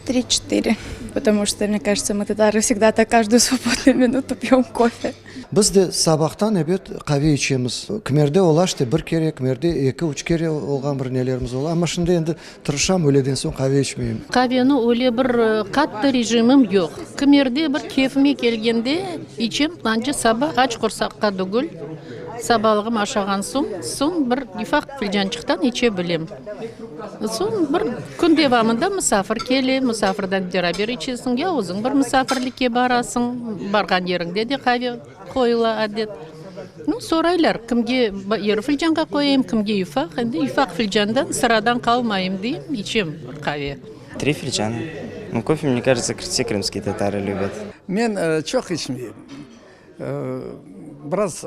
Три-четыре. Потому что, мне кажется, мы, татары, всегда так каждую свободную минуту пьем кофе. Biz de sabahtan, ebet, qave içemiz. Kimerde ola, işte, bir kere, kimerde eki, üç kere olğan bir nelerimiz ola. Amma şimdi endi tırışam, öyleden soñ qave içmeyim. Qaveni öyle bir qattı rejimim yoq. Kimerde bir kefime kelgende içem, anca saba aç qursaqqa degil, sabalığım aşağan soñ, soñ bir ufaq filcançıqtan içe bilem. Soñ bir kün devamında musafir kele, musafirden beraber içesiñ, ya özüñ bir musafirlikke barasıñ, barğan yeriñde de qave qoyula adet. Nu, soraylar, kimge yarı filcanğa qoyayım, kimge ufaq, endi ufaq filcandan sıradan qalmayım deyim, içem bir qave. Tri filcana. Nu, kofe, mne кажется, все крымские татары любят. Men çoq içmeyim. Biraz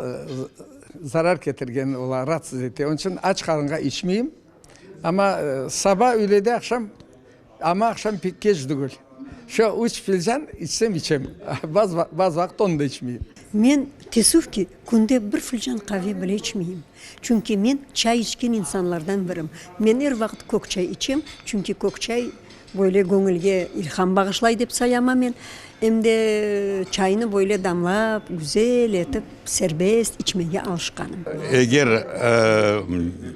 zarar ketirgen ola, raatsız ete. Onıñ içün aç qarınğa içmeyim. Amma saba, üylede, aqşam, amma aqşam pek keç degil. Şu üç filcan içsem, içem. Bazı vaqıt onı da içmeyim. Men, teessüf ki, künde bir filcan qave bile içmeyim. Çünki men çay içken insanlardan birim. Men er vaqıt kök çay içem, çünki kök çay Böyle göñülge ilham bağışlay dep sayama men. Em de çaynı böyle damlap, güzel etip, serbest içmege alışqanım. Eger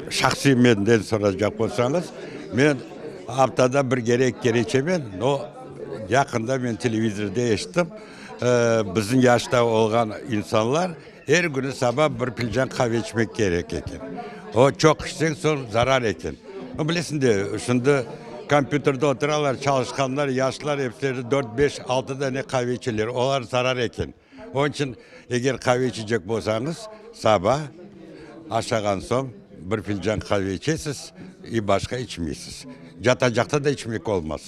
şahsiy menden soracaq bolsañız, men aftada bir kere, eki kere içemen, no, yaqında men televizorda eşittim, bizim yaşta olğan insanlar er künü saba bir filcan qave içmek kerek eken. O, çoq içseñ, soñ zarar eken. Bilesiñ de, şimdi kompyuterde oturalar, çalışqanlar, yaşlar, episi dört, beş, altı dane qave içeler, olar zarar eken. Onıñ içün, eger qave içecek bolsañız, saba aşağan soñ bir filcan qave içesiz i başqa içmeysiz. Yatacaqta da içmek olmaz.